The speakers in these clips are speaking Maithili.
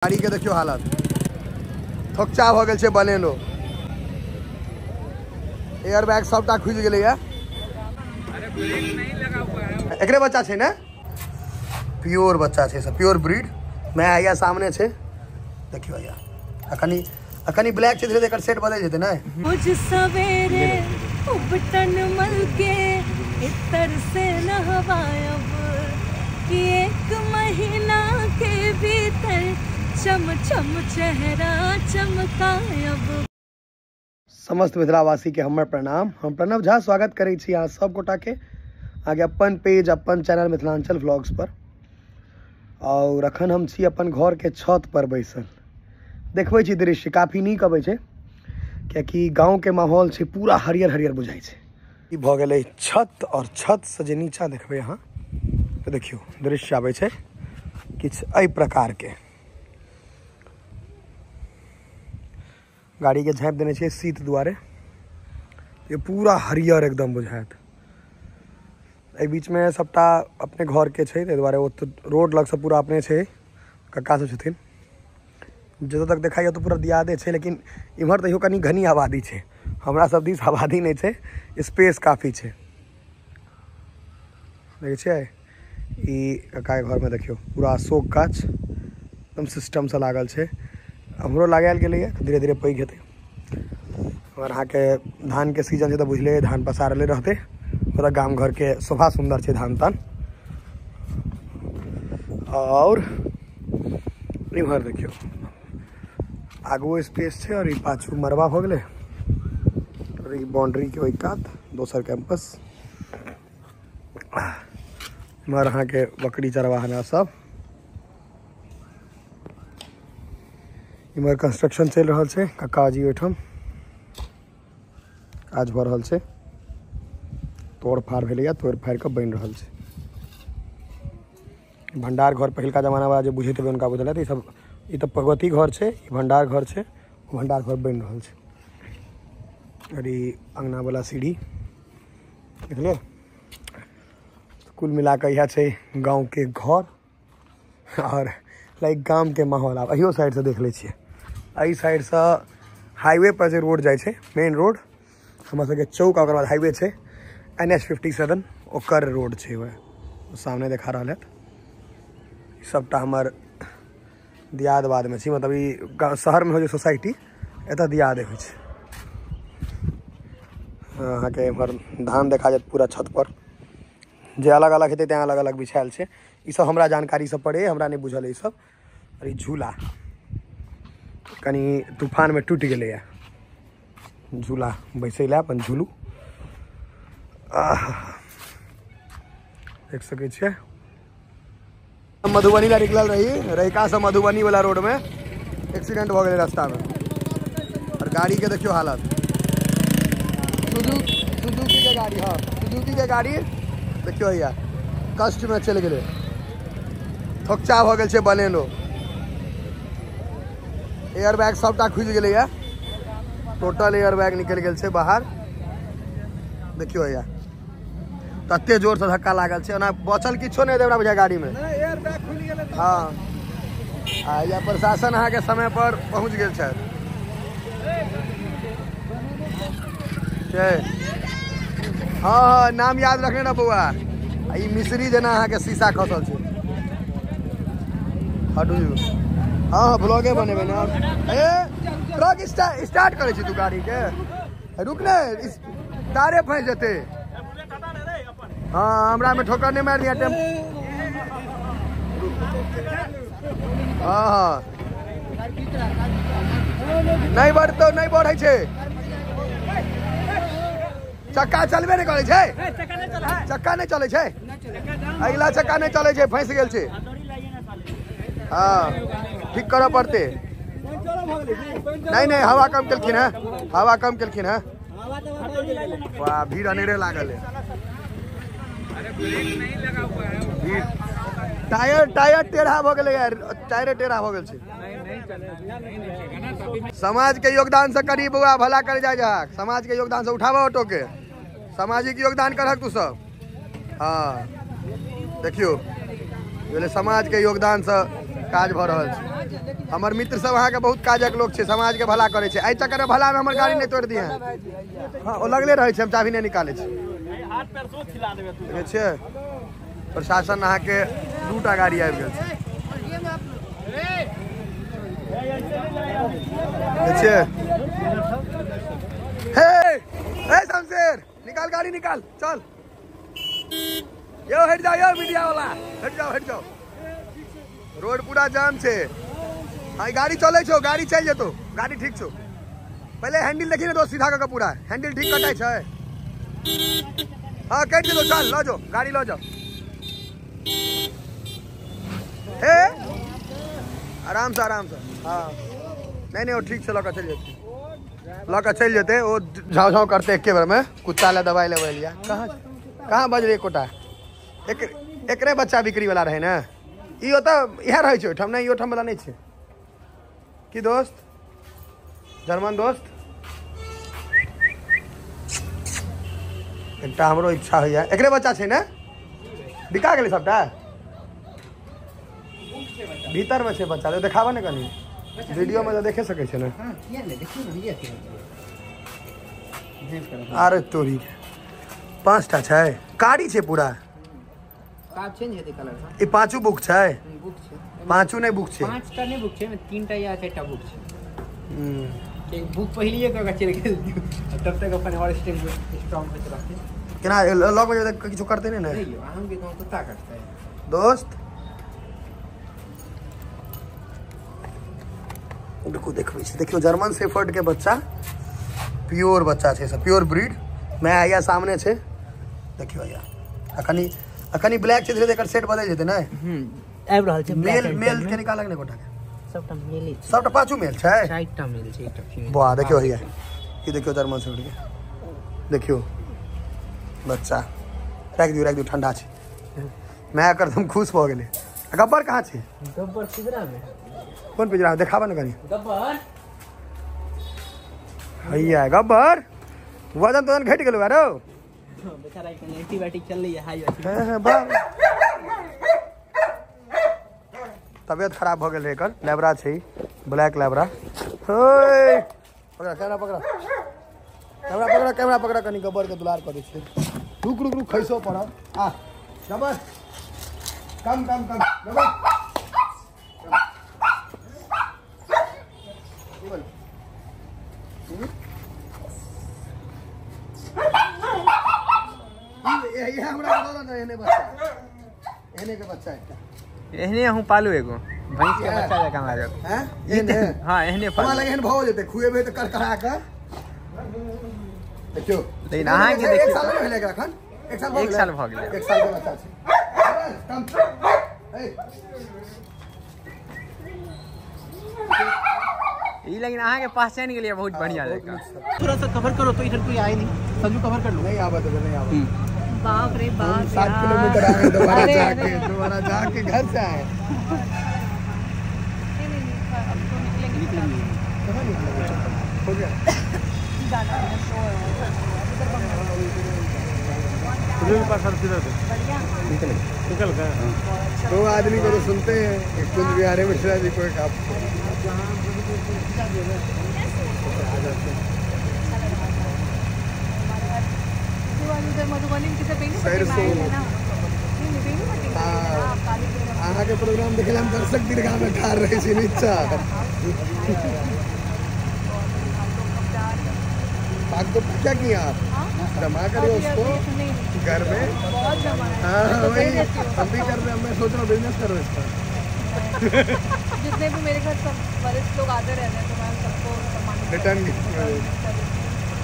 गाड़ी के देखियो हालत थोकचा भ गेल छै बलेनो। एयर बैग सबटा खुजि गेलै। एकरे बच्चा छै ने, प्योर बच्चा छै सब, प्योर ब्रीड। मैं आया सामने छै, देखियो आया अखनी अखनी ब्लैक छै, धीरे एकर सेट बदल जेतै ने। मुझ सवेरे उबटन मल के इतर से नहवायब कि एक महीना के भीतर चम चम चेहरा चमकायब। समस्त मिथिलावासी के हमर प्रणाम। हम प्रणव झा स्वागत करै छी अहाँ सब गोटा के आगे अपन पेज अपन चैनल मिथिलांचल व्लॉग्स पर। और अखन हम छी अपन घर के छत पर बैसल, देखबै छी दृश्य काफी नीक अबै छै, कियाकि गाँव के माहौल छै, पूरा हरियर हरियर बुझाइ छै। ई भऽ गेलै छत, और छत से जे नीचा देखबै अहाँ तऽ देखियौ दृश्य आबै छै किछु एहि प्रकार के। गाड़ी के झाँपि देने छै शीत दुआरे, ये पूरा हरियर एकदम बुझायत। एहि बीचमे सबटा अपने घर के छै, ताहि दुआरे ओतऽ रोड लगसँ पूरा अपने छै, कक्का सब छथिन। जतऽ तक देखाइए तऽ पूरा दियादे छै, लेकिन इम्हर तैयो कनि घनी आबादी छै, हमरा सब दिस आबादी नहि छै, स्पेस काफी छै। देखै छियै ई कक्काके घरमे देखियौ पूरा अशोक गाछ एकदम सिस्टमसँ लागल छै। हमरो लगायल गेलैए, धीरे धीरे पैघ हेतै। और अहाँके धानके सीजन छै तऽ बुझले धान पसारले रहतै, पूरा गाम घरके शोभा सुन्दर छै धान तान। और इम्हर देखियौ आगुओ स्पेस छै, और ई पाछू मरबा भऽ गेलै, और ई बाउंड्री के ओहि कात दोसर कैंपस। इम्हर अहाँके बकरी चरवाहा सब। इम्हर कंस्ट्रक्शन चलि रहल छै, कक्काजी ओहिठाम काज भऽ रहल छै, तोड़ फाड़ भेलैया, तोड़ फाड़ि कऽ बनि रहल छै। भंडार घर पहिलका जमाना वाला जे बुझैत हेबै हुनका बुझल हेतै। ई सब ई तऽ भगवती घर छै, ई भंडार घर छै, ओ भंडार घर बनि रहल छै। और ई अंगना वाला सीढ़ी देखलियै। कुल मिला कऽ इएह छै गाँव के घर और लाइक गाम के माहौल। आब अहियो साइडसँ देख लै छियै, एहि साइडसँ हाईवे पर जे रोड जाइ छै, मेन रोड हमर सबके चौक, ओकर बाद हाईवे छै NH 57, ओकर रोड छै वएह सामने देखा रहल हैत। सबटा हमर दियाद बादमे छी, मतलब ई शहरमे होइ छै सोसाइटी, एतऽ दियादे होइ छै। अहाँके एम्हर धान देखा जायत पूरा छत पर, जे अलग अलग हेतै तैँ अलग अलग बिछायल छै। ई सब हमरा जानकारी से पड़े, हमरा नहि बुझल ई सब। और ई झूला कनि तूफानमे टूटि गेलैए, झूला बैसै लए अपन झूलू। देख सकै छियै। मधुबनी ला निकलल रही, रहिका से मधुबनी वाला रोड में एक्सीडेंट भऽ गेलै रास्ता में। और गाड़ी के देखियौ हालत, सुजुकी के गाड़ी, हाँ सुजुकी के गाड़ी देखियौ हैया कष्ट में चलि गेलै, थोकचा भऽ गेल छै बलेनो। एयर बैग सबटा खुजि गेलैया, टोटल एयर बैग निकलि गेल छै बाहर। देखियौ हैया तते जोर से धक्का लागल छै, ओना बचल किछो नहि हमरा बुझाय गाड़ी में। हाँ आ या प्रशासन अहाँके समय पर पहुँच गेल छथि। हाँ हाँ नाम याद रखने ना बौआ। ई मिश्री जेना अहाँके शीशा खसल छै। हटू, हाँ हाँ ब्लॉगे बनेबै ने। ए ट्रक स्टार्ट करै छी तू गाड़ी के, रुक ने तारे फँसि जेतै। हाँ हमरा में ठोकर नहीं मार दिया टेम। हाँ हाँ नहीं बढ़तो, नहीं बढ़ै छै, चक्का चलबे नहि करै छै, चक्का नहि चलै छै, अगिला चक्का नहि चलै छै, फँसि गेल छै। हाँ ठीक करऽ पड़तै। नहीं नहीं हवा कम केलखिन हैं, हवा कम केलखिन हैं। वाह भीड़ अनेरे लागल है। टायर टायर टेढ़ा भऽ गेलै यार, टायरे टेढ़ा भऽ गेल छै। समाज के योगदान से करी बौआ, भला कर जाय जाक। समाज के योगदान से उठाबऽ ऑटो के, सामाजिक योगदान करहक तू सब। हाँ देखियौ समाज के योगदान से काज भऽ रहल छै। हमर मित्र सब अहाँके बहुत काजक लोक छै, समाज के भला करै छै। एहि चक्कर में भला में हमर गाड़ी नहीं तोड़ दिए। हाँ ओ लगले रहै छै, हम चाभी नहीं निकालै छी। देखै छियै प्रशासन अहाँके 2टा गाड़ी आबि गेल छै। देखिए हे हे शमशेर, निकाल गाड़ी निकाल, चल यो हट जाओ, यो मीडिया वाला हट जाओ, हट जाओ। रोड पूरा जाम छे। हाँ गाड़ी चले छो, गाड़ी चल जेतो, गाड़ी ठीक छो। पहले हैंडल देखी ना दोस्त, सीधा कऽ पूरा हैंडल ठीक कटाई छै। हाँ कटि जेतो, चल ल जाओ गाड़ी ल जाओ। हे आराम से आराम से। हाँ नहीं नहीं वो ठीक से लऽ कऽ चलि जेतै, लऽ कऽ चलि जेतै। ओ झाँव झाँव करते एके बेर में। कुत्ता लए दवाइ लेबै लिया। कहाँ कहाँ बजलै एकोटा? एकरे बच्चा बिक्री वाला रहै ने ई, ओतऽ इएह रहै छै ओहिठाम। नहि ई ओहिठाम वाला नहि छै की दोस्त? जर्मन दोस्त एकटा हमरो इच्छा होइए। एकरे बच्चा छै ने? बिका गेलै सबटा? भीतर में छै बच्चा, तो देखाबऽ ने कनी वीडियो में तो देखे सकै छै ने। अरे तोरी 5टा छै, कारी छै पूरा। ई पांचू बुक छै? पांचू नहीं बुक छै, 5टा नहीं बुक छै, 3टा या 4टा बुक छै। एक बुक पहिलिए कऽ के चलि गेल, तब तक अपन और स्ट्रांग होइत रहतै। केना लग में किछु करतै नहीं ने? अहाँके गाँव कुत्ता कटतै दोस्त। देखो देखबै छी, देखियौ जर्मन शेफर्ड के बच्चा, प्योर बच्चा छै सब, प्योर ब्रीड। मैं आया सामने छै, देखियौ आया। अखनी अखनी ब्लैक छै, धीरे एकर सेट बदलि जेतै ने। आबि रहल छै मेल, मेल के निकालक ने गोटा के। सबटा मेल छै, सबटा पांचू मेल छै, 4टा मेल छै, एकटा फीमेल। वाह देखियौ हैया, ई देखियौ जर्मन शेफर्ड के, देखियौ बच्चा। राखि दियौ राखि दियौ, ठंडा छै। मैं एकर हम खुश भऽ गेलै। गब्बर कहाँ छै? गब्बर पिजरा में। कोन पिजरा? देखाबऽ ने कनी। गब्बर हैया गब्बर, वजन तोजन घटि गेलौ रो बेचारा। के एंटीबायोटिक चल रही है हाई। हां हां बा तबियत खराब भ गेल एकर। लेबरा छै, ब्लैक लेबरा। ओए पकड़ा कैमरा, पकड़ा कैमरा, पकड़ा कैमरा, पकड़ा कनी गब्बर के दुलार करै छै। रुक रुक रुक, खैसो पड़ल। आ गब्बर कम कम कम गब्बर। ये हमरा बता दे, एहने बच्चा, एहने के बच्चा एकटा एहने अहूँ पालू एगो भैंस के बच्चा जकाँ लागत। हैं एहने? हाँ एहने पालू। हमरा लगे एहन भऽ जेतै, खुएबै तऽ करकरा कऽ। देखियौ लेकिन अहाँके देखियौ 1 साल नहि भेलै एकरा एखन, 1 साल भऽ गेलै, 1 साल भऽ गेलै, 1 साल के बच्चा छै। कम ई लेकिन अहाँके पहचान गेलियै बहुत बढ़िया जकाँ। थोड़ा सा कवर करो तो इधर कोई आए नहीं। संजू कवर कर लो। नहीं आवत है, नहीं आवत। बाप रे बाप, 7 किलोमीटर आए दोबारा जाके, दोबारा जाके घर से आए। नहीं नहीं नहीं, अब तो निकलेंगे, निकलेंगे हो गया जाना है शो है बढ़िया। निकल गए दो आदमी को तो सुनते हैं, एक कुंज बिहारी मिश्रा जी को, एक आपको। अहाँके प्रोग्राम देखे हम दर्शक दीर्घा में ठाढ़ रहै छी नीचा। पाक तो क्या किया आप? जमा करिए उसको घर में। हाँ वही हम भी कर रहे हैं, मैं सोच रहा हूँ बिजनेस करो इसका। जितने भी मेरे घर सब वरिष्ठ लोग आते रहते हैं तो मैं सबको सम्मान रिटर्न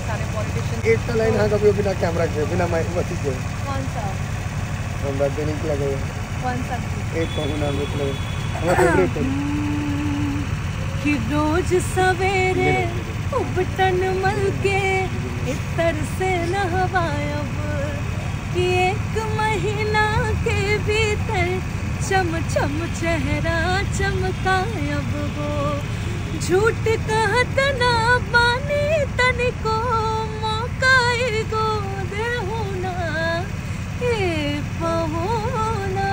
सारे पॉलिटिशियन। एक तो लाइन हाँ कभी बिना कैमरा के, बिना माइक बत्ती के। कौन सा? हम बात नहीं लगे। कौन सा? एक कहूँ ना मतलब हमारा फेवरेट है कि रोज सवेरे उबटन मल के इतर से नहवायब कि 1 महीना के भीतर चम चम चेहरा चमकायब हो। झूठ कहत ना बानी तनिको मौका एगो देहु ना, ये पहो ना,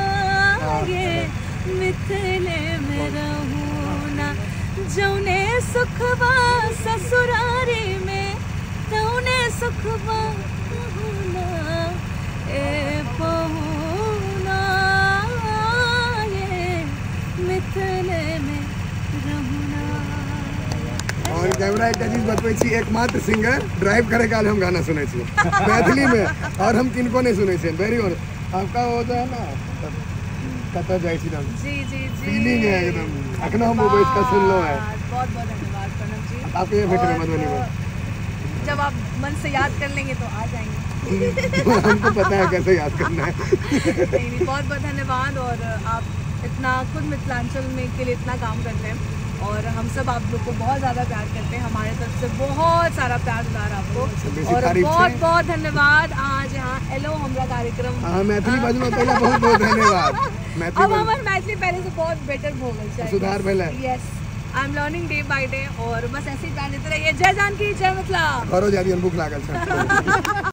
ये मिथिले में रहूँ जौने सुखवा ससुरारी में तौने सुखवा पहुना ए पहुना ये मिथले में रहुना। और कैमरा एक चीज बतबै छी, एकमात्र सिंगर ड्राइव करे काल हम गाना सुनै छी मैथिली में, और हम किनको नहीं सुनै छी। वेरी गुड, आपका वो जो है ना कतऽ जाइ छी हम, जी जी जी फीलिंग है एकदम। अखनो हम वो बैठ के सुनलो है। बहुत बहुत धन्यवाद प्रणव जी। आपके ये भेट मधुबनी में जब आप मन से याद कर लेंगे तो आ जाएंगे। हमको पता है कैसे याद करना है। नहीं नहीं, बहुत बहुत धन्यवाद। और आप इतना खुद मिथिलांचल में के लिए इतना काम करते हैं और हम सब आप लोग को बहुत ज़्यादा प्यार करते हैं। हमारे तरफ से बहुत सारा प्यार दुलार आपको और बहुत बहुत धन्यवाद। आज यहाँ एलो हमरा कार्यक्रम मैथिली बजलो पहले बहुत बहुत धन्यवाद। अब हमारे मैथिली पहले से बहुत बेटर हो गई, सुधार भेल है। Yes, I am learning day by day. और बस ऐसे ही प्यार देते रहिए। जय जानकी, जय मिथिला। घरो जा दियन, भूख लागल छै।